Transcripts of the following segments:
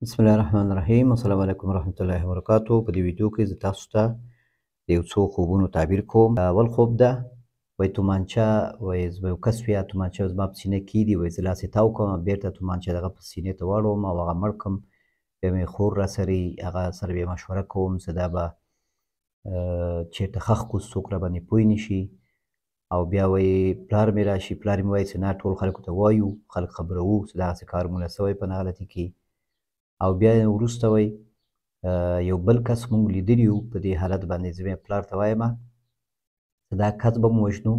بسم الله الرحمن الرحیم. السلام علیکم ورحمت الله وبرکاتو. په دې ویډیو کې زه تاسو ته د یو څو خوبونو تعبیر کوم. اول خوب ده، وایي تومانچه، وایي یو کس وي، تومانچه زما په سینه کې دي، وایي زه لاس یې تاو کوم، بېرته تومانچه دغه په سینې ته واړوم او هغه مړ کړم. بیا مې خور راسره وي، هغه سره بیا مشوره کوم چې دا به چېرته ښخ کړو، څوک راباندې پوه نه شي. او بیا وایي پلار مې راشي، پلار مې وایي چې نه، ټول خلکو ته وایو، خلک خبروو چې دغسې کار مو نه سوی په ناغلطي کې. او بیا وروسته وایي یو بل کس مونږ لیدلی یو په دې حالت باندې، زه بیا پلار ته وایم چې دا کس به مو وژنو،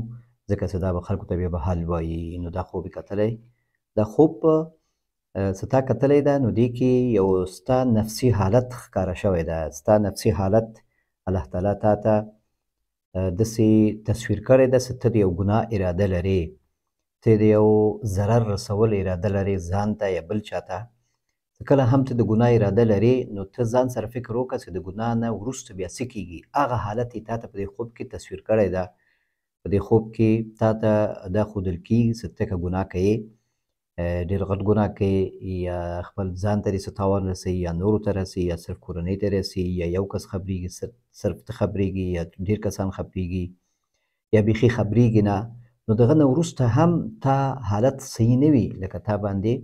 ځکه چې دا به خلکو ته بیا به حال وایي. نو دا خوب یې کتلی، دا خوب چې تا کتلی ده، نو دې کې یو ستا نفسي حالت ښکاره شوی ده. ستا نفسي حالت الله تعالی تا ته داسې تصویر کړی ده چې ته د یو ګناه اراده لرې، ته د یو ضرر رسول اراده لرې ځان ته یا بل چا ته. کله هم ته د ګناه اراده لرې، نو ته ځان سره فکر وکړه چې د ګناه نه وروسته بیا څه کېږي. هغه حالت یې تا ته په دې خوب کې تصویر کړی ده. په دې خوب کې تا ته دا ښودل کېږي چې ته که ګناه کوې، ډېر غټ ګناه کوې، یا خپل ځان ته دې څه تاوان رسوي، یا نورو ته رسوي، یا صرف کورنۍ ته رسوي، یا یو کس خبرېږي، صرف ته خبرېږي، یا ډېر کسان خبرېږي، یا بیخي خبرېږي نه. نو دغه نه وروسته هم تا حالت صحیح نه وي، لکه تا باندې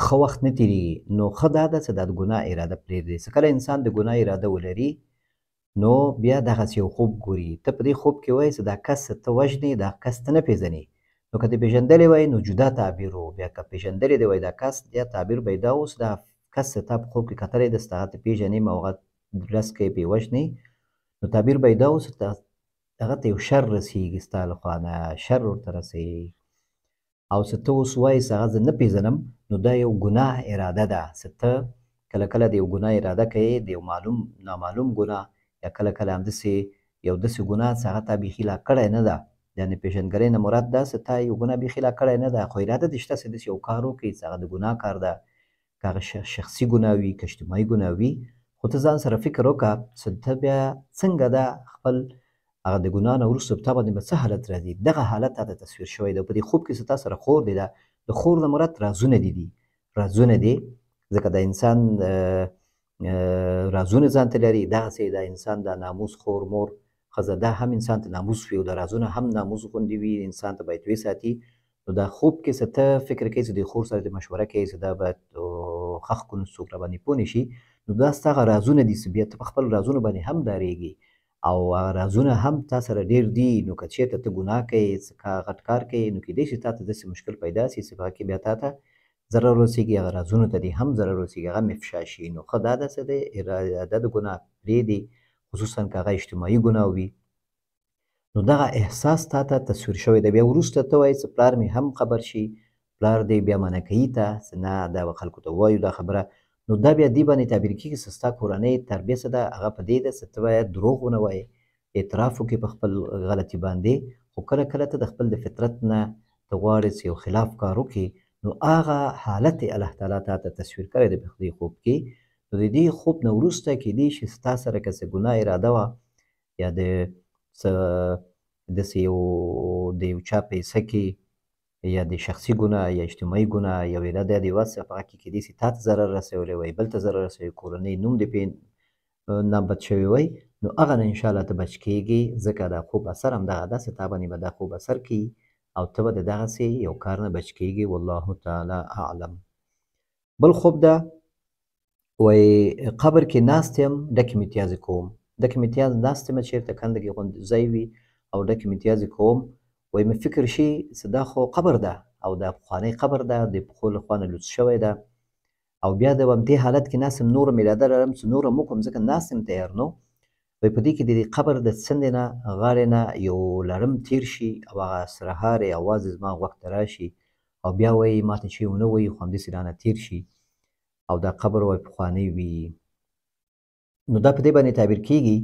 ښه وخت نه تېرېږي. نو ښه دا ده چې دا د ګناه اراده پرېږدې. چې کله انسان د ګناه اراده ولري، نو بیا دغسې یو خوب ګوري. ته په دې خوب کې وایې چې دا کس ته وژنې، دا کس ته نه پېژنې. نو که دې پېژندلی وای نو جدا تعبیر و، بیا که پېژندلی دی وای دا کس، بیا تعبیر به یې دا و چې دا کس چې تا په خوب کې کتلی دی، چې هغه ته پېژنې او هغه لاس کې پرې وژنې، نو تعبیر به یې دا و چې هغه ته یو شر رسېږي، ستا له خوا نه شر ورته رسېږي. او چې ته اوس وایې چې هغه زه نه پېژنم، نو دا یو ګناه اراده ده. چې ته کله کله د یو ګناه اراده کوې، د یو معلوم نامعلوم ګناه، یا کله کله همداسې یو داسې ګناه چې هغه تا بیخي لا کړی نه ده. یعنې پېژندګلۍ نه مراد دا چې تا یو ګناه بیخي لا کړی نه ده، خو اراده دې شته چې داسې یو کار وکړې چې هغه د ګناه کار ده، که هغه شخصي ګناه وي، که اجتماعي ګناه وي. خو ته ځان سره فکر وکړه چې ته بیا څنګه دا خپل هغه د ګناه نه وروسته په تا باندې به څه حالت راځي. دغه حالت تا ته تصویر شوی دی. په دې خوب کې چې تا سره خور دی، دا د خور نه مراد رازونه دي دي رازونه دي، ځکه دا انسان رازونه ځان ته لري. دغسې دا انسان دا ناموس خور مور ښځه دا هم انسان ته ناموس وي، او دا رازونه هم ناموس غوندې وي، انسان ته باید وساتي. نو دا خوب کې چې ته فکر کوې چې د خور سره د مشوره کوې چې دا باید ښخ کړو، نو څوک راباندې پوه نه شي، نو دا ستا هغه رازونه دي چې بیا ته په خپل رازونو باندې هم ډارېږي، او هغه رازونه هم تا سره ډېر دي. نو که چېرته ته ګناه کوې، څه غټ کار کوې، نو کېدای شي تا ته داسې مشکل پیدا شي چې په هغه کې بیا تا ته ضرر ورسېږي، هغه رازونو ته دې هم ضرر ورسېږي، هغه هم افشا شي. نو ښه دا ده چې د اراده د ګناه پرېږدې، خصوصا که هغه اجتماعي ګناه وي. نو دغه احساس تا ته تصویر شوی دی. بیا وروسته ته وایې چې پلار مې هم خبر شي، پلار دې بیا منع کوي ته چې نه، دا به خلکو ته وایو دا خبره. نو دا بیا دې باندې تعبیر کېږي چې ستا کورنۍ تربیه څه ده، هغه په دې ده چې ته باید دروغ ونه وایې، اعتراف وکړې په خپل غلطي باندې. خو کله کله ته د خپل د فطرت نه ته غواړې چې یو خلاف کار وکړې، نو هغه حالت یې الله تعالی تا ته تصویر کړی دی په دې خوب کې. نو د دې خوب نه وروسته کېدای شي ستا سره که څه ګناه اراده وه، یا د څه داسې یو د یو چا په حصه کې، یا د شخصي ګناه یا اجتماعي ګناه یو اراده دې وه چې په هغه کې کېدای شي تا ته ضرر رسولی وای، بل ته ضرر رسوي، کورنۍ نوم دې پرې نابد شوی وای، نو هغه نه انشاءالله ته بچ کېږې، ځکه دا خوب اثر همدغه ده چې تا باندې به دا خوب اثر کوي او ته به د دغسې یو کار نه بچ کېږې. والله تعالی اعلم. بل خوب ده، وایي قبر کې ناست یم، ډکې متیازې کوم، ډکې متیاز ناست یم، چېرته کنده کې غوندې ځای وي او ډکې متیازې کوم. وایي مې فکر شي چې دا خو قبر ده، او دا پخوانی قبر ده، د پښو له خوا نه لوڅ شوی ده، او بیا د همدې حالت کې ناست یم، نوره مې اراده لرم چې نوره هم وکړم، ځکه ناست یم تیار. نو وایي په دې کې د دې قبر د څنډې نه غاړې نه یو لړم تېر شي، او هغه سرهارې اواز یې زما غوږ ته راشي، او بیا وایي ما ته چې ونه وایي، خو همداسې رانه تېر شي، او دا قبر وایي پخوانی وي. نو دا په دې باندې تعبیر کېږي.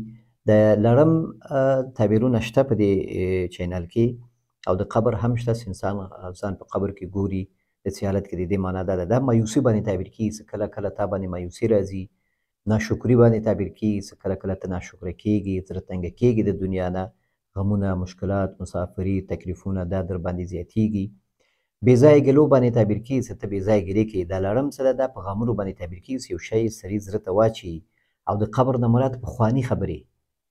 د لړم تعبیرونه شته په دې چینل کې، او د قبر هم شته چې انسان ځان په قبر کې ګوري د څه حالت کې. د دې معنا دا ده، دا مایوسي باندې تعبیر کېږي چې کله کله تا باندې مایوسي راځي، ناشکري باندې تعبیر کېږي چې کله کله ته ناشکره کېږي، زړه تنګه کېږي د دنیا نه، غمونه، مشکلات، مسافري، تکلیفونه دا در باندې زیاتېږي. بې ځایه ګیلو باندې تعبیر کېږي چې ته بې ځایه ګیلې کوې. دا لړم څه ده؟ دا په غمونو باندې تعبیر کېږي چې یو شی سړي زړه ته واچوي. او د قبر نه مراد پخواني خبرې،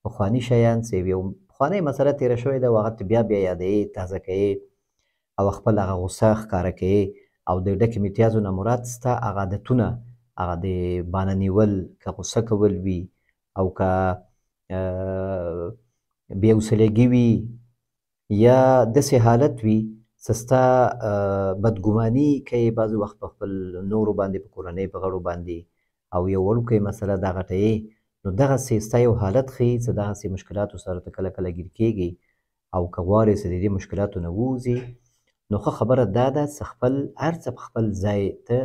پخواني شیان چې یو پخوانۍ مسله تېره شوې ده او هغه ته بیا بیا یادوې، تازه کوې او خپل هغه غوسه ښکاره کوې. او د ډکې متیازو نه مراد ستا هغه عادتونه، هغه د بانه نیول، که غوسه کول وي او که بې حوصلګي وي یا داسې حالت وي چې ستا بدګماني کوي بعضې وخت په خپل نورو باندې، په کورنۍ په غړو باندې، او یو وړوکی مسله دا غټوې، نو دغسې ستا یو حالت ښیي چې دغسې مشکلاتو سره ته کله کله ګیر کېږي. او که غواړې چې د دې مشکلاتو نه ووځې نو ښه خبره دا ده چې خپل هر څه په خپل ځای ته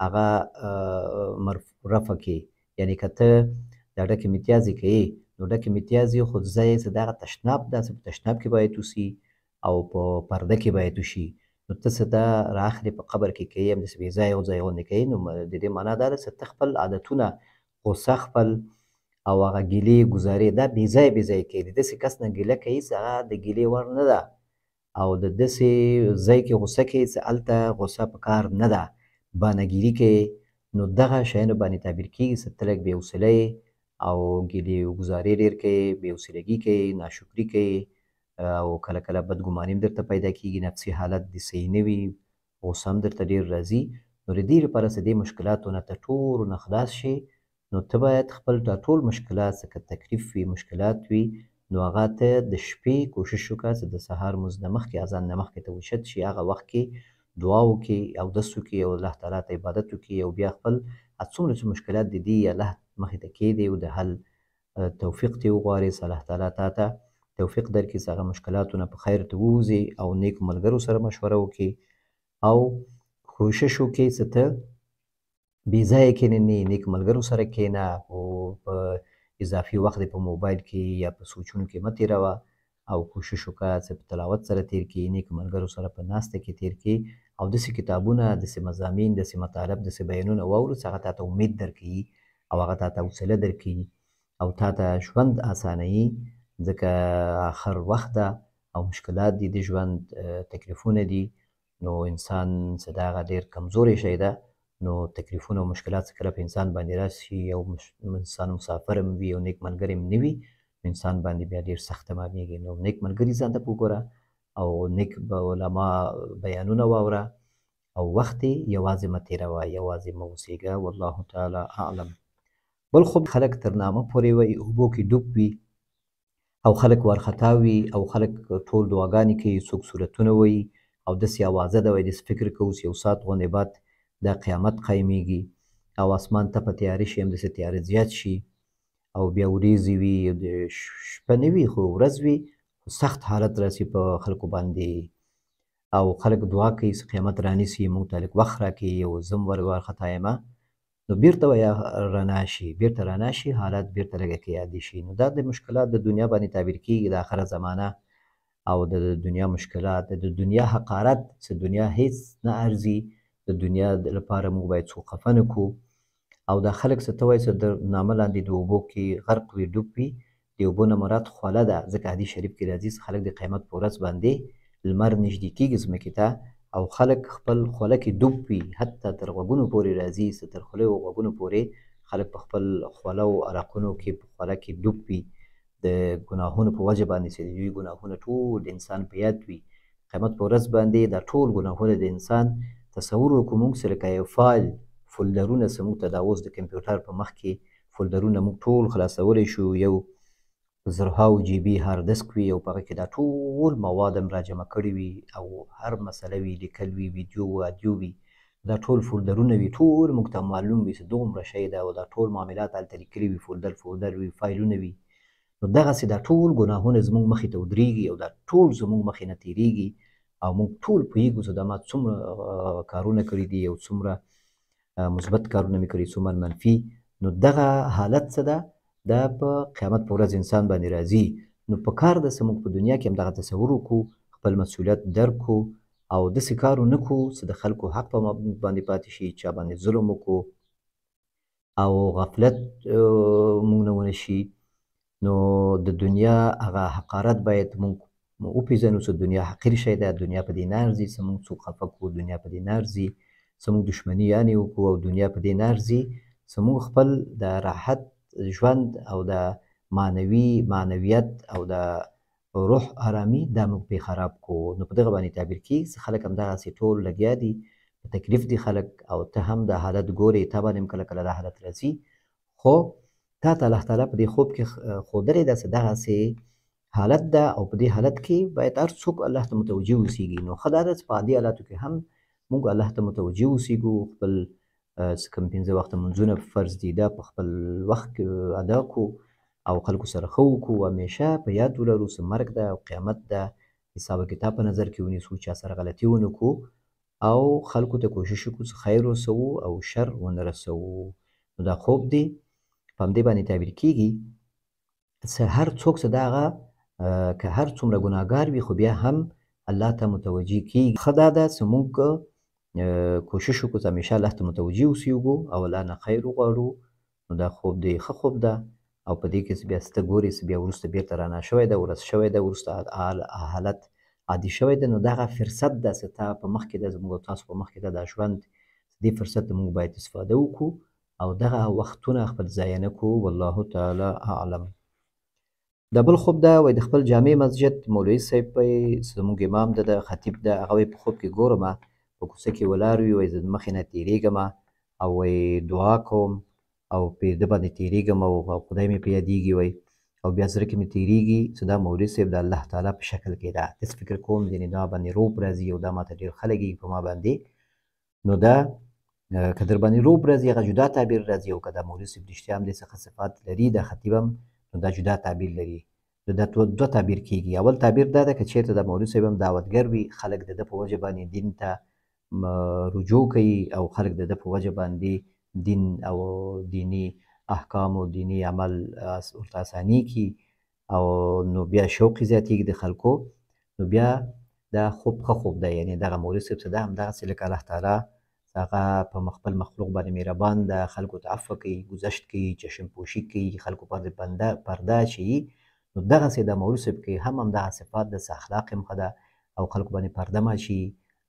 هغه رفع کړې. یعنې که ته دا ډکې متیازې کوې نو ډکې متیازې خو ځای چې دغه تشناب ده چې په تشناب کې باید وسي او په پرده کې باید وشي، نو ته څه دا رااخلې په قبر کې کوې، همداسې بې ځایه یو ځای غوندې کوې، نو د دې معنا دا ده چې ته خپل عادتونه، غوسه خپل او هغه ګیلې ګزارې دا بې ځایه بې ځایه کوې. د داسې کس نه ګیله کوي چې هغه د ګیلې وړ نه ده، او د داسې ځای کې غوسه کوي چې هلته غوسه په کار نه ده، بانهګیري کوي، نو دغه شیانو باندې تعبیر کېږي چې ته لږ بې حوصله یې او ګیلې ګزارې ډېر کوې، بې حوصلګي کوې، ناشکري کوې، او کله کله بدګماني هم درته پیدا کېږي، نفسي حالت دې صحیح نه وي، غوسه هم درته ډېر راځي. نو د دې لپاره چې دې مشکلاتو نه ته ټولو نه خلاص شې نو ته باید خپل دا ټول مشکلات څه که تکلیف وي، مشکلات وي، نو هغه ته د شپې کوشش وکړه چې د سهار لمونځ نه مخکې، اذان نه مخکې ته اوچت شي، هغه وخت کې دعا وکړي، اودس وکړي او الله تعالی ته عبادت وکړي، او بیا خپل څومره چې مشکلات دي دي الله مخې ته کښېږدي او د حل توفیق ترې وغواړي چې الله تعالی تا ته توفیق درکړي چې هغه مشکلاتو نه په خیر ته ووځي، او نیکو ملګرو سره مشوره وکړي، او کوشش وکړي چې ته بې ځایه کښېنې، نیک ملګرو سره کښېنه، او په اضافي وخت دې په موبایل کې یا په سوچونو کې مه تېروه، او کوشش وکړه چې په تلاوت سره تېر کړې، نیکو ملګرو سره په ناسته کې تېر کړې، او داسې کتابونه، داسې مضامین، داسې مطالب، داسې بیانونه واورو چې هغه تا ته امید درکوي او هغه تا ته حوصله درکوي او تا ته ژوند اسانوي، ځکه آخر وخت ده او مشکلات دي، د ژوند تکلیفونه دي، نو انسان چې دا هغه ډېر کمزوری شی ده، نو تکلیفونه او مشکلات چې کله په انسان باندې راشي او انسان مسافر هم وي او نیک ملګری هم نه وي، انسان باندې بیا ډېر سخت تمامېږي. نو نیک ملګري ځان ته وګوره او نیک علما بیانونه واوره او وخت یې یوازې مه تېروه، یوازې مه اوسېږه. والله تعالی اعلم. بل خو خلک تر نامه پورې وي، اوبو کې ډوب وي او خلک وارخطا وي او خلک ټول دعاګانې کوي، څوک سورتونه وایي او داسې اوازه ده، وایي داسې فکر کوو چې یو ساعت غوندې بعد دا قیامت قایمېږي او اسمان ته په تیاره شي، همداسې تیاره زیات شي او بیا ورېځې وي، د شپه نه وي خو ورځ وي، خو سخت حالت راسي په خلکو باندې او خلک دعا کوي چې قیامت رانیسي، موږ ته لږ وخت راکړي او زه هم وارخطا یمه، نو بیرته بیا رڼا شي، بیرته رڼا شي، حالت بیرته لږه کې عادي شي. نو دا د مشکلات د دنیا باندې تعبیر کېږي، د آخره زمانه او د دنیا مشکلات، د دنیا حقارت چې دنیا هیڅ نه ارزي، د دنیا لپاره موږ باید څوک خفه نه کړو. او دا خلک څه ته وایي چې د نامه لاندې د اوبو کې غرق وي، ډوب وي، د اوبو نه مراد خوله ده، ځکه حدیث شریف کې راځي چې خلک د قیامت په ورځ باندې لمر نږدې کېږي ځمکې ته او خلک خپل خوله کې ډوب وي، حتی تر غوږونو پورې راځي، چې تر خولې او غوږونو پورې خلک په خپل خوله او عرقونو کې په خوله کې ډوب وي، د ګناهونو په وجه باندې چې د دوی ګناهونه ټول د انسان په یاد وي. قیامت په ورځ باندې دا ټول ګناهونه د انسان تصور وکړو موږ چې لکه یو فایل فولډرونه چې موږ ته دا اوس د کمپیوټر په مخ کې فولډرونه موږ ټول خلاصولی شو، یو زرهاو جی بي هارډ ډسک وي او په هغه کې دا ټول مواد هم راجمع کړي وي او هر مسله وي، لیکل وي، ویډیو و آډیو وي، دا ټول فولډرونه وي، ټول موږ ته معلوم وي چې دومره شی ده او دا ټول معاملات هلته لیکلي وي، فولډر فولډر وي، فایلونه وي. نو دغسې دا ټول ګناهونه زموږ مخې ته ودرېږي او دا ټول زموږ مخې نه تېرېږي او موږ ټول پوهېږو چې دا ما څومره کارونه کړي دي او څومره مثبت کارونه مې کړي، څومره منفي. نو دغه حالت څه ده، دا په قیامت په ورځ انسان باندې راځي. نو په کار ده چې موږ په دنیا کې هم دغه تصور وکړو، خپل مسؤلیت درک کړو او داسې کار ونه کړو چې د خلکو حق په موږ باندې پاتې شي، چا باندې ظلم وکړو او غفلت موږ نه ونه شي. نو د دنیا هغه حقارت باید موږ وپېژنو چې دنیا حقیر شی ده، دنیا په دې نه ارزي چې موږ څوک خفه کړو، دنیا په دې نه ارزي چې موږ دښمني یانې وکړو، او دنیا په دې نه ارزي چې موږ خپل د راحت ژوند او د معنوي معنویت او د روح آرامي دا موږ پرې خراب کړو. نو په دغه باندې تعبیر کېږي چې خلک همدغسې ټول لګیا دي، په تکلیف دي خلک، او ته هم دا حالت ګورې، تا باندې هم کله کله دا حالت راځي، خو تا ته الله تعالی په دې خوب کې ښودلې ده چې دغسې حالت ده، او په دې حالت کې باید هر څوک الله ته متوجه اوسېږي. نو ښه دا ده چې په عادي حالاتو کې هم موږ الله ته متوجه اوسېږو، خپل څه کوم 5 وخته لمونځونه فرض دي دا په خپل وخت کې ادا کړو، او خلکو سره ښه وکړو، همیشه په یاد ولرو چې مرګ ده او قیامت ده، حساب کتاب په نظر کې ونیسو، چا سره غلطي ونه کړو، او خلکو ته کوشش وکړو چې خیر ورسوو او شر ونه رسوو. نو دا خوب دی په همدې باندې تعبیر کېږي چې هر څوک چې د هغه که هر څومره ګناهګار وي خو بیا هم الله ته متوجه کېږي. ښه دا ده چې موږ کوشش وکړو چې همیشه الله ته متوجه اوسېږو او الله نه خیر وغواړو. نو دا خوب دی ښه خوب ده، او په دې کې چې بیا ته ګورې چې بیا وروسته بېرته رانا شوی ده، ورس شوی ده، وروسته حالت عادي شوی ده، نو دغه فرصت ده چې تا په مخ کې ده، زموږ او تاسو په مخ کې ده دا ژوند، دې فرصت ته موږ باید استفاده وکړو او دغه وختونه خپل ضایع نه کړو. والله تعالی اعلم. دا بل خوب ده، وایي د خپل جامع مسجد مولوي صاحب زموږ امام ده، د خطیب ده، هغه وایي په خوب کې ګورم په کوڅه کې ولاړ وي، وایي زه د مخې نه تېرېږم او وایي دعا کوم او په ده باندې تېرېږم او خدای مې په یادېږي، وایي او بیا زړه کې مې تېرېږي چې دا مولوي صاحب د الله تعالی په شکل کې ده، داسې فکر کوم ځینې دا باندې روب راځي او دا ماته ډېر ښه لګېږي په ما باندې. نو دا که در باندې روب راځي هغه جدا تعبیر راځي، او که دا مولوي صاحب رښتیا هم دې څخه صفات لري دا خطیب هم، نو دا جدا تعبیر لري. نو دا دوه تعبیر کېږي. اول تعبیر دا ده که چېرته دا مولوي صاحب هم دعوتګر وي، خلک د ده په وجه باندې دین ته رجوع کوي، او خلک د ده په وجه باندې دین او دیني احکام او دیني عمل ورته اساني کړي، او نو بیا شوق یې زیاتېږي د خلکو، نو بیا دا خوب ښه خوب دی. یعنې دغه مولوي صاحب چې ده همدغسې لکه الله تعالی هغه په خپل مخلوق باندې مهربان ده، خلکو ته عفوه کوي، ګذشت کوي، چشم پوشي کوي، خلکو پر پرده اچوي، نو دغسې د مولوي صاحب کې هم همدغه صفات ده چې اخلاق یې هم ښه ده او خلکو باندې پرده ماچوي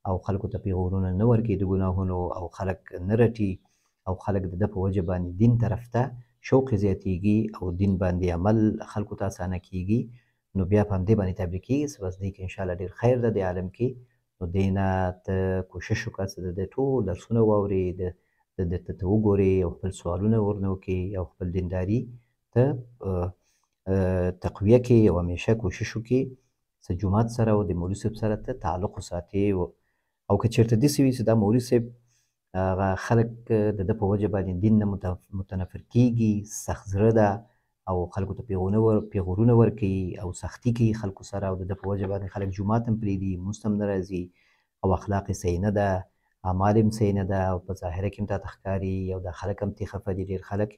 او خلکو ته پیغورونه نه ورکوي د ګناهونو، او خلک نه رټي، او خلک د ده په وجه باندې دین طرف ته شوق یې زیاتېږي او دین باندې عمل خلکو ته اسانه کېږي. نو بیا په همدې باندې تعبیر کېږي چې بس دې کې انشاءالله ډېر خیر ده دې عالم کې. نو دې نه ته کوشش وکړه چې د ده ټول درسونه واورې، د ده ته وګورې او خپل سوالونه ورنه وکړې او خپل دینداري ته تقویه کړې، او همیشه کوشش وکړې چې جومات سره او د مولوي صاحب سره ته تعلق وساتې. او که چېرته داسې وي چې دا مولوي صاحب هغه خلک د ده په وجه باندې دین نه متنفر کېږي، سخت زړه ده او خلکو ته پیغورونه ورکوي او سختي کوي خلکو سره، او د ده په وجه باندې خلک جومات هم پرېږدي، لمونځ ته هم نه راځي، او اخلاق یې صحیح نه ده، اعمال یې هم صحیح نه ده، او په ظاهره کې هم تاته ښکاري او دا خلک هم ترې خفه دي ډېر خلک،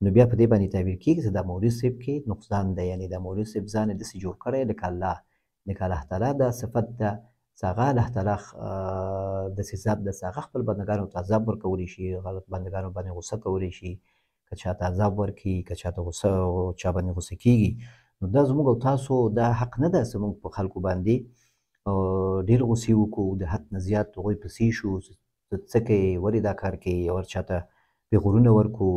نو بیا په دې باندې تعبیر کېږي چې دا مولوي صاحب کې نقصان دی. یعنې دا مولوي صاحب ځان یې داسې جوړ کړی لکه الله، لکه الله تعالی دا صفت ده چې هغه الله تعالی داسې ذات ده چې هغه خپل بندګانو ته عذاب ورکولی شي، هغه بندګانو باندې غوسه کولی شي، که چاته عذاب ورکړي، که چاته غوسه چا باندې غوسه کېږي. نو دا زموږ او تاسو دا حق نه ده چې موږ په خلکو باندې ډېر غوسې وکړو، د حد نه زیات هغوی پسې شو، څه کوې، ولې دا کار کوې، او هر چاته پیغورونه ورکړو،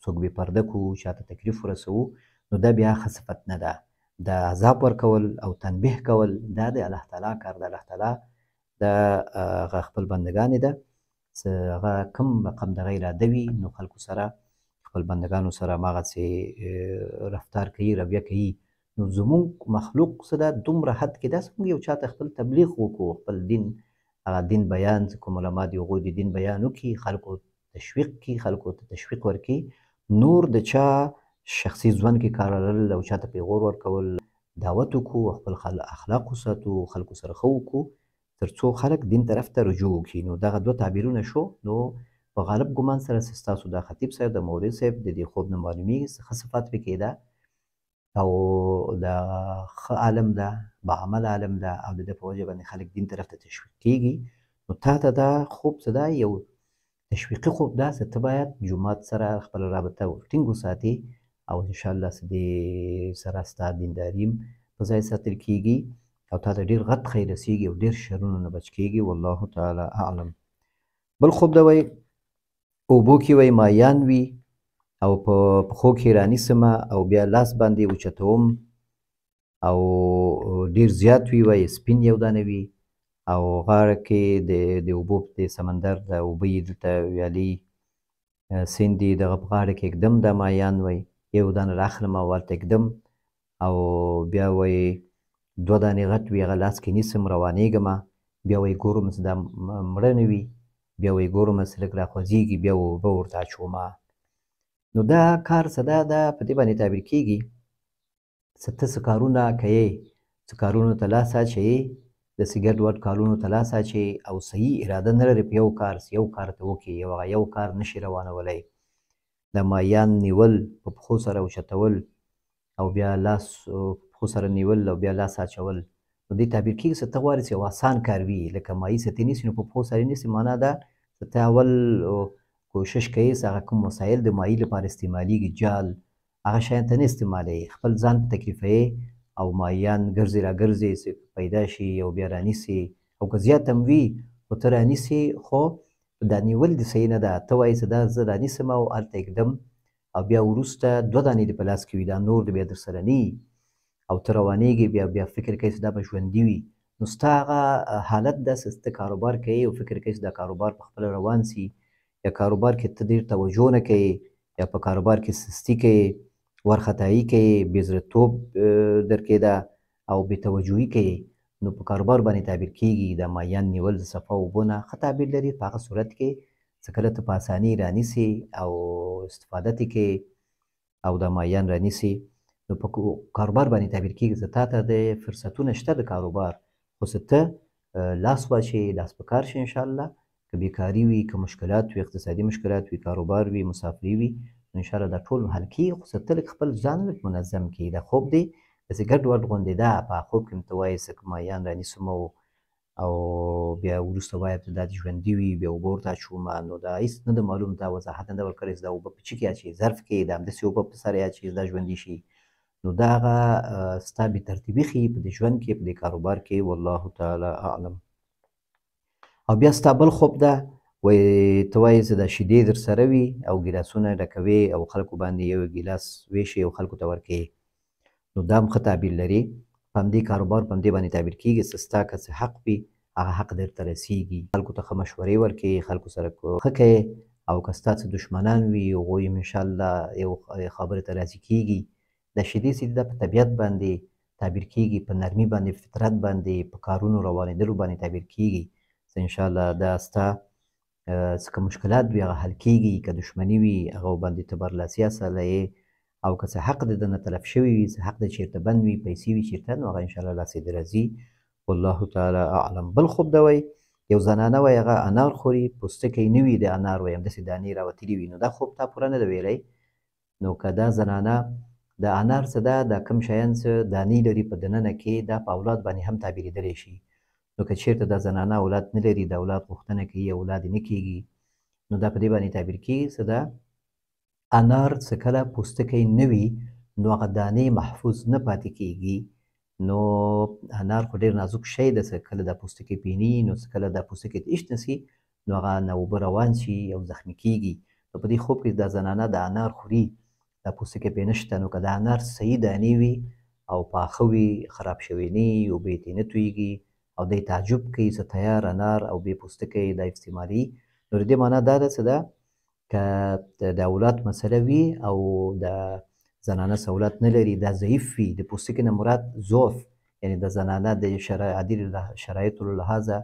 څوک بې پرده کړو، چاته تکلیف ورسوو، نو دا بیا ښه صفت نه ده. د عذاب ورکول او تنبیه کول دا د الله تعالی کار ده. الله تعالی دا هغه خپل بندګانې ده چې هغه کوم رقم دغه اراده وي، نو خلکو سره خپل بندګانو سره هماغسې رفتار کوي، رویه کوي. نو زموږ مخلوق څه ده دومره حد کې داسې موږ یو چاته خپل تبلیغ وکړو، خپل دین هغه دین بیان چې کوم علما دي هغوی د دین بیان وکړي، خلکو تشویق کړي، خلکو ته تشویق ورکړي. نور د چا شخصي ژوند کې کار لرل او چاته پیغور ورکول، دعوت وکړو، خپل اخلاق وساتو، خلکو سره ښه وکړو، تر څو خلک دین طرف ته رجوع وکړي. نو دغه دوه تعبیرونه شو. نو په غالب ګمان سره چې ستاسو دا خطیب صاحب د مولوي صاحب د دې خوب نه معلومیږي چې ښه صفات پکې ده او دا ښه عالم ده، باعمل عالم ده، او د ده په وجه باندې خلک دین طرف ته تشویق کیږي. نو تا ته دا خوب څه ده، یو تشویقي خوب ده چې ته باید جومات سره خپله رابطه ټینګ وساتې او انشاءالله چې دې سره ستا دینداري هم په ځای ساتل کیږي او تا ته ډېر غټ خیر رسېږي او ډېر شرونو نه بچ کېږي. والله تعالی اعلم. بل خوب ده وایي اوبو کې وایي مایان وي او په پښو کې رانیسم او بیا لاس باندې اوچتوم او ډېر زیات وي، وایي سپین یو دانه وي او غاړه کې د اوبو د سمندر د اوبه یې دلته ویالې سیند دي، دغه په غاړه کې ږدم دا مایان، وایي یو دانه راخلم او هلته ږدم او بیا وایي دوه دانې غټ وي، هغه لاس کې نیسم روانېږم، بیا وایي ګورم چې دا مړه نه وي، بیا وایي ګورم چې لږ راخوځېږي، بیا اوبه ورته اچوم. نو دا کار څه ده، دا په دې باندې تعبیر کېږي چې ته څه کارونه کوې، څه کارونو ته لاس اچوې، داسې ګډوډ کارونو ته لاس اچوې او صحیح اراده نه لرې په یو کار، چې یو کار ته وکړې، یو هغه یو کار نه شي روانولی. د مایان نیول په پښو سره اوچتول او بیا لاس پښو سره نیول او بیا لاس اچول، نو دې تعبیر کېږي چې ته غواړې چې یو اسان کار وي، لکه مایي چې ته نیسې نو په پښو سره یې نیسې، معنا دا چې ته اول کوشش کوې چې هغه کوم وسایل د مایي لپاره استعمالیږي، جال، هغه شیان ته نه استعمالوې، خپل ځان په تکلیفوې او مایان ګرځي راګرځي چې پیدا شي او بیا رانیسي، او که زیات هم وي خو ته رانیسې، خو دا نیول دې صحیح نه ده، ته وایې چې دا زه رانیسم او هلته یې ږدم او بیا وروسته دوه دانې دې په لاس کې وي، دا نور دې بیا در سره نه وي او ته روانېږې، بیا بیا فکر کوې چې دا به ژوندي وي. نو ستا هغه حالت داسې چې ته کاروبار کوې او فکر کوې چې دا کاروبار په خپله روان سي، یا کاروبار کې ته ډېر توجه نه کوې، یا په کاروبار کې سستي کوې، وارخطایي کوې، بې زړه توب درکې ده او بې توجهي کوې، نو په کاروبار باندې تعبیر کېږي. دا مایان نیول د صفا اوبو نه ښه تعبیر لري په هغه صورت کې چې کله ته په اسانۍ رانیسې او استفاده ترې کوې او دا مایان رانیسې، نو په کاروبار باندې تعبیر کېږي چې تا ته د فرصتونه شته د کاروبار، خو چې ته لاس واچوې، لاس په کار شې انشاءالله. که بیکاري وي، که مشکلات وي، اقتصادي مشکلات وي، کاروبار وي، مسافري وي، نو انشاءالله دا ټول حل کېږي، خو چې ته لږ خپل ځان لږ منظم کړې. دا خوب دی داسې ګډ وډ غوندې ده، په خوب کې ته وایې څه مایان رانیسم او بیا وروسته وایم چې دا دې ژوندي وي، بیا اوبه ورته اچوم، نو دا هېڅ نه ده معلوم، تا وضاحت نه ده ورکړی چې دا اوبه په څه کې اچوې، ظرف کې دا همداسې اوبه په سر یې اچوې چې دا ژوندي شي. نو دا هغه ستا بې ترتیبي ښیي په دې ژوند کې، په دې کاروبار کې. والله تعالی اعلم. او بیا ستا بل خوب ده، وایي ته وایې چې دا شیدې در سره وي او ګیلاسونه ډکوې او خلکو باندې یو ګیلاس ویشې او خلکو ته ورکوې، نو دا هم ښه تعبیر لري. په همدې کاروبار په همدې باندې تعبیر کېږي چې ستا که څه حق وي هغه حق درته رسېږي، خلکو ته ښه مشورې ورکوې، خلکو سره ښه کوې، او که ستا څه دښمنان وي هغوی هم انشاءالله یو خبرې ته راضي کېږي. دا شیدې چې دي دا په طبیعت باندې تعبیر کېږي، په نرمي باندې، فطرت باندې، په کارونو روانېدلو باندې تعبیر کېږي چې انشاءالله دا ستا څه که مشکلات وي هغه حل کېږي، که دښمني وي هغه باندې ته برلاسی حاصلوې، او که څه حق د ده نه تلف شوی وي، څه حق د چېرته بند وي، پیسې وي چېرته، نو هغه انشاءالله لاسې دې راځي. والله تعالی اعلم. بل خوب ده وایي یو زنانه وایي هغه انار خوري، پوستکی نه وي د انار، وایي همداسې دانې راوتلي وي، نو دا خوب تا پوره نه ده ویلی. نو که دا زنانه د انار څه ده، دا کوم شیان څه دانې لري په دننه کې، دا په اولاد باندې هم تعبیرېدلی شي. نو که چېرته دا زنانه اولاد نه لري، د اولاد غوښتنه کوي، اولاد یې نه کېږي، نو دا په دې باندې تعبیر کېږي چې دا انار څه کله پوستکی نه وي نو هغه دانې محفوظ نه پاتې کېږي. نو انار خو ډېر نازک شی دی، څه کله دا پوستکی پیني، نو څه کله دا پوستکی ته ایشت نه سي نو هغه نه اوبه روان شي او زخمي کېږي. نو په دې خوب کې دا زنانه د انار خوري، دا پوستکی پرې نشته، نو که د انار صحیح دانې وي او پاخه وي، خراب شوی نه وي، اوبه یې ترې نه تویږي او دی تعجب کوي چې تیار انار او بې پوستکی دا استعمالوي، نو د دې معنا دا ده چې دا که د اولاد مسله وي او د زنانه څه اولاد نه لري، دا ضعیف وي. د پوستکي نه مراد ضعف، یعنې د زنانه د عادي شرایطو له لحاظه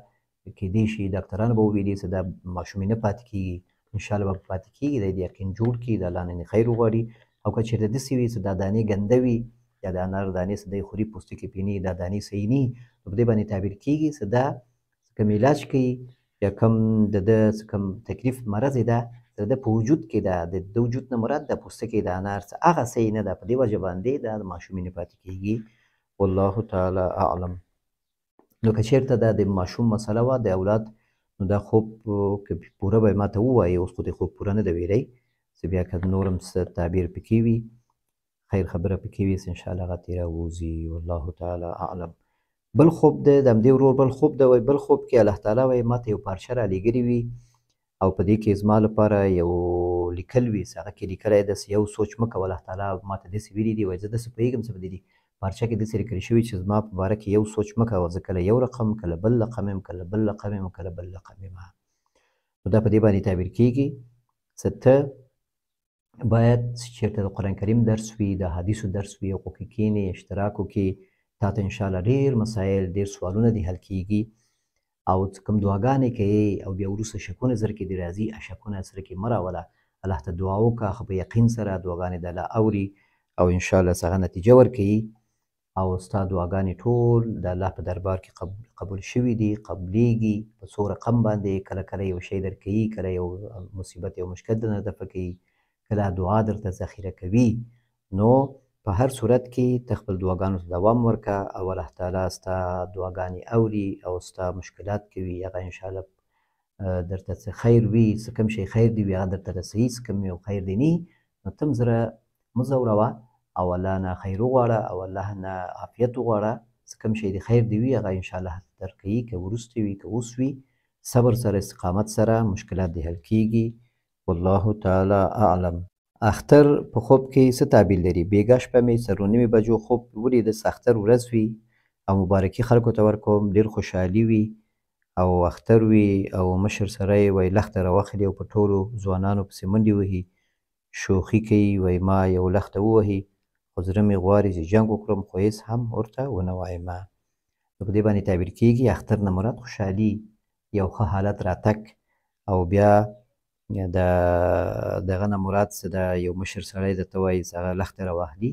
کېدای شي ډاکټرانو به وویلي چې دا ماشومې نه پاتې کېږي، انشاءالله به پاتې کېږي، دی دې یقین جوړ کړي، د الله نه خیر وغواړي. او که چېرته داسې وي چې دا دانې ګنده وي یا د انار دانې څه دی خوري، پوستکي پرې نه وي، دا دانې صحیح نه وي، نو په دې باندې تعبیر کېږي چې دا کوم علاج کوي یا کوم د ده څه کوم تکلیف مرض یې ده، د ده په وجود کې ده، د ده وجود نه مراد د پوستکي د انار څه هغه صحیح نه ده، په دې وجه باندې دا د ماشومې نه پاتې کېږي. والله تعالی اعلم. نو که چېرته دا د ماشوم مسله وه د اولاد، نو دا خوب که پوره به یې ما ته ووایي، اوس خو دې خوب پوره نه ده ویلی، چې بیا که نور هم څه تعبیر پکې وي، خیر خبره پکې وي، چې انشاءالله هغه ترې راووځي. والله تعالی اعلم. بل خوب دی د همدې ورور بل خوب دی، وایي بل خوب کې الله تعالی وایي ماته یو پارچه رالیږلې وي او په دې کې زما لپاره یو لیکل وي، هغه کې لیکلی داسې یو سوچ مه کوه، الله تعالی ماته داسې ویلي دي، وایي زه داسې پوهېږم چې په دې پارچه کې داسې لیکل شوي چې زما په باره کې یو سوچ مه کوه، زه کله یو رقم، کله بل رقم یم، کله بل رقم یم، کله بل رقم یم. نو دا په دې باندې تعبیر کېږي چې ته باید چېرته د قرآن کریم درس وي، د حدیثو درس وي، هغو کې کښېنې، اشتراک وکړې، تا ته انشاءالله ډېر مسایل، ډېر سوالونه دي حل کېږي او څه کوم دعاګانې کوې او بیا وروسته شکونه زړه کې دې راځي، شکونه زړه کې مه راوله، الله ته دعا وکړه، خو په یقین سره دعاګانې د الله اوري او انشاءالله څه هغه نتیجه ورکوي او ستا دعاګانې ټول د الله په دربار کې قبول شوي دي، قبلیږي په څو رقم باندې، کله کله یو شی درکوي، کله یو مصیبت یو مشکل درنه دفع کوي، کله دعا درته ذخیره کوي. نو په هر صورت کې ته خپل دعاګانو ته دوام ورکړه او الله تعالی ستا دعاګانې اوري او ستا مشکلات کوي، هغه انشاءالله درته څه خیر وي، څه کوم شی خیر دی وي هغه درته رسوي، څه کوم یو خیر دی نه نو ته هم زړه مه ځوروه او الله نه خیر وغواړه او الله نه عافیت وغواړه، څه کوم شی دی خیر دی وي هغه انشاءالله درکوي، که وروسته وي که اوس وي، صبر سره استقامت سره مشکلات دې حل کیږي. والله تعالی اعلم. اختر په خوب کې څه تعبیر لري؟ بېګا شپه مې 4:30 بجو خوب ولید، اختر ورځ وي او مبارکي خلکو ته ورکوم، ډېر خوشحالي وي او اختر وي او مشر سره یې وایي لښته راواخلي او په ټولو ځوانانو پسې منډې وهي، شوخي کوي، وایي ما یو لښته ووهي، خو زړه مې غواړي چې جنګ وکړم خو هېڅ هم ورته ونه وایم. نو په دې باندې تعبیر کېږي اختر نه مراد خوشحالي، یو ښه حالت راتګ او بیا د دغه نه مراد څه ده، یو مشر سړی درته وایي چې هغه لښته راواخلي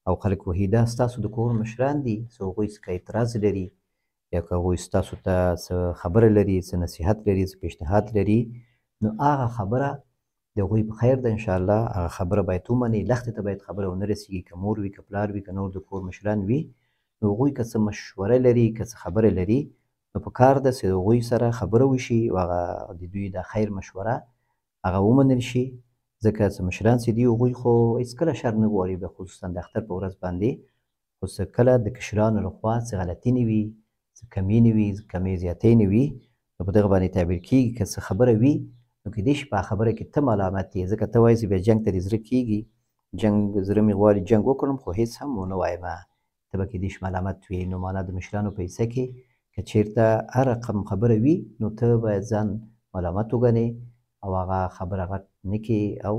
او خلک وهي، دا ستاسو د کور مشران دي، څه هغوی څه اعتراض لري یا که هغوی ستاسو ته څه خبره لري، څه نصیحت لري، څه پیشنهاد لري، نو هغه خبره د هغوی په خیر ده انشاءالله، هغه خبره باید ومني، لښتې ته باید خبره ونه رسېږي، که مور وي که پلار وي که نور د کور مشران وي، نو هغوی که څه مشوره لري که څه خبره لري نو په کار ده چې د هغوی سره خبره وشي او هغه د دوی د خیر مشوره هغه ومنل شي، ځکه چې مشران چې دي هغوی خو هېڅکله شر نه غواړي، بیا خصوصا د اختر په ورځ باندې، خو څه کله د کشرانو لخوا څه غلطي نه وي، څه کمې نه وي، څه کمې زیاتې نه وي، نو په دغه باندې تعبیر کېږي که څه خبره وي نو کېدای شي په خبره کې ته ملامت یې، ځکه ته وایې چې بیا جنګ ته دې زړه کېږي، جنګ زړه مې غواړي جنګ وکړم خو هېڅ هم ونه وایم، ته به کېدای شي ملامت وي. نو معنا د مشرانو په حصه کې که چېرته هر رقم خبره وي نو ته باید ځان ملامت وګڼې او هغه خبره غټ نه کړې او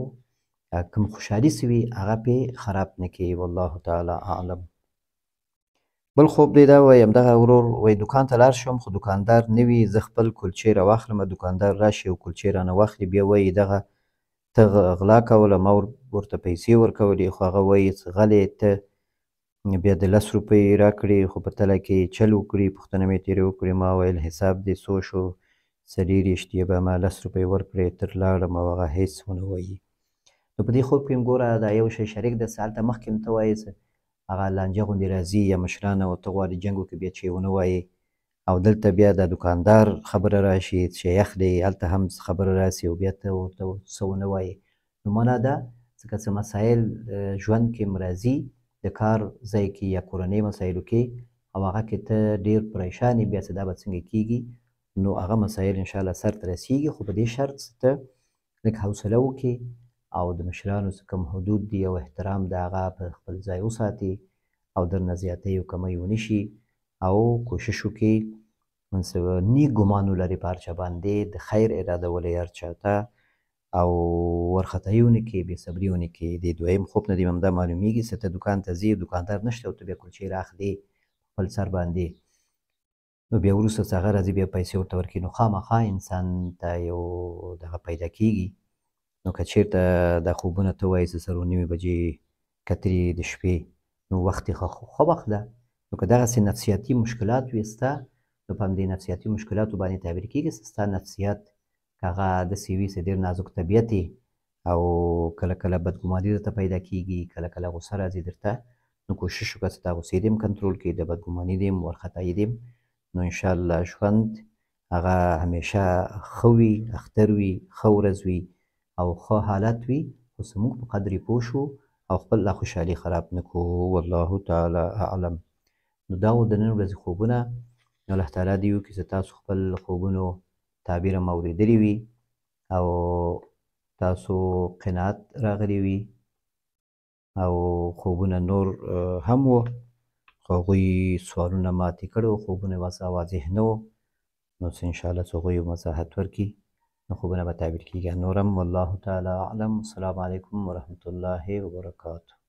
کوم خوشحالي څه وي هغه پې خراب نه کړې. والله تعالی اعلم. بل خوب دی دا وایم دغه ورور وایي دوکان ته لاړ شم خو دوکاندار نه وي، زه خپل کلچې راواخلم، دوکاندار راشي او کلچې رانه واخلي، بیا وایي دغه ته غلا کوله، ما ورته پیسې ورکولې، خو هغه وایي چې غلی ته بیا د 10 روپۍ راکړې، خو په تله کې چل وکړي، پوښتنه مې ترې وکړې، ما ویل حساب دې څو شو، 24 یې به ما 10 روپۍ ورکړې، تر لاړم او هغه هېڅ ونه وایي. نو په دې خوب کې هم ګوره دا یو شی شریک ده، هلته مخکې هم ته وایې چې هغه لانجه غوندې راځي یا مشران او ته غواړې جنګ وکړې بیا چې ونه وایې، او دلته بیا د دوکاندار خبره راشي چې اخلي، هلته هم خبره راشي او بیا ته ورته څه ونه وایې. نو معنا دا چې که څه مسایل ژوند کې هم راځي د کار ځای کې یا کورنۍ مسایلو کې او هغه کې ته ډېر پریشان یې بیا چې دا به څنګه کېږي، نو هغه مسایل انشاءالله سر ته رسېږي، خو په دې شرط چې ته لږ حوصله وکړې او د مشرانو څه کوم حدود دي او احترام د هغه په خپل ځای وساتې او درنه زیاتی او کمی ونه شي او کوشش وکړې نیک ګمان ولرې په هر چا باندې، د خیر اراده ولرې هر چا ته او ورخطایي ونه کړې، بې صبري ونه کړې. د دویم خوب نه دې هم دا معلومیږي چې ته دوکان ته ځې دوکاندار نشته او ته بیا کلچې راخلې خپل سر باندې، نو بیا وروسته چې هغه راځي بیا پیسې ورته ورکړي، نو خامخا انسان ته یو دغه پیدا کېږي. نو که چېرته دا خوبونه ته وایې چې 4:30 بجې کتري د شپې، نو وخت یې ښه وخت ده، نو که دغسې نفسیاتي مشکلات وي ستا، نو په همدې نفسیاتي مشکلاتو باندې تعبیر کېږي چې ستا نفسیات که هغه داسې وي چې ډېر نازک طبیعت یې او کله کله بدګماني درته پیدا کېږي، کله کله غوسه راځي درته، نو کوشش وکړه چې دا غوسې دې هم کنټرول کړې، د بدګماني دې هم وارخطایي دې هم، نو انشاءالله ژوند هغه همیشه ښه وي، اختر وي، ښه ورځ وي او ښه حالت وي، خو څه موږ په قدر یې پوه شو او خپل لا خوشحالي خراب نه کړو. والله تعالی اعلم. نو دا و د نن ورځې خوبونه. نو الله تعالی دې وکړي چې تاسو خپل خوبونو تعبیر هم اورېدلي وي او تاسو قناعت راغلی وي. او خوبونه نور هم وو، خو هغوی سوالونه ماتې کړي وو، خوبونه یې واضح نه وو. نو څه انشاءالله چې هغوی وضاحت ورکړي نو خوبونه به تعبیر کېږي. نور هم والله تعالی اعلم. السلام علیکم ورحمة الله وبرکاته.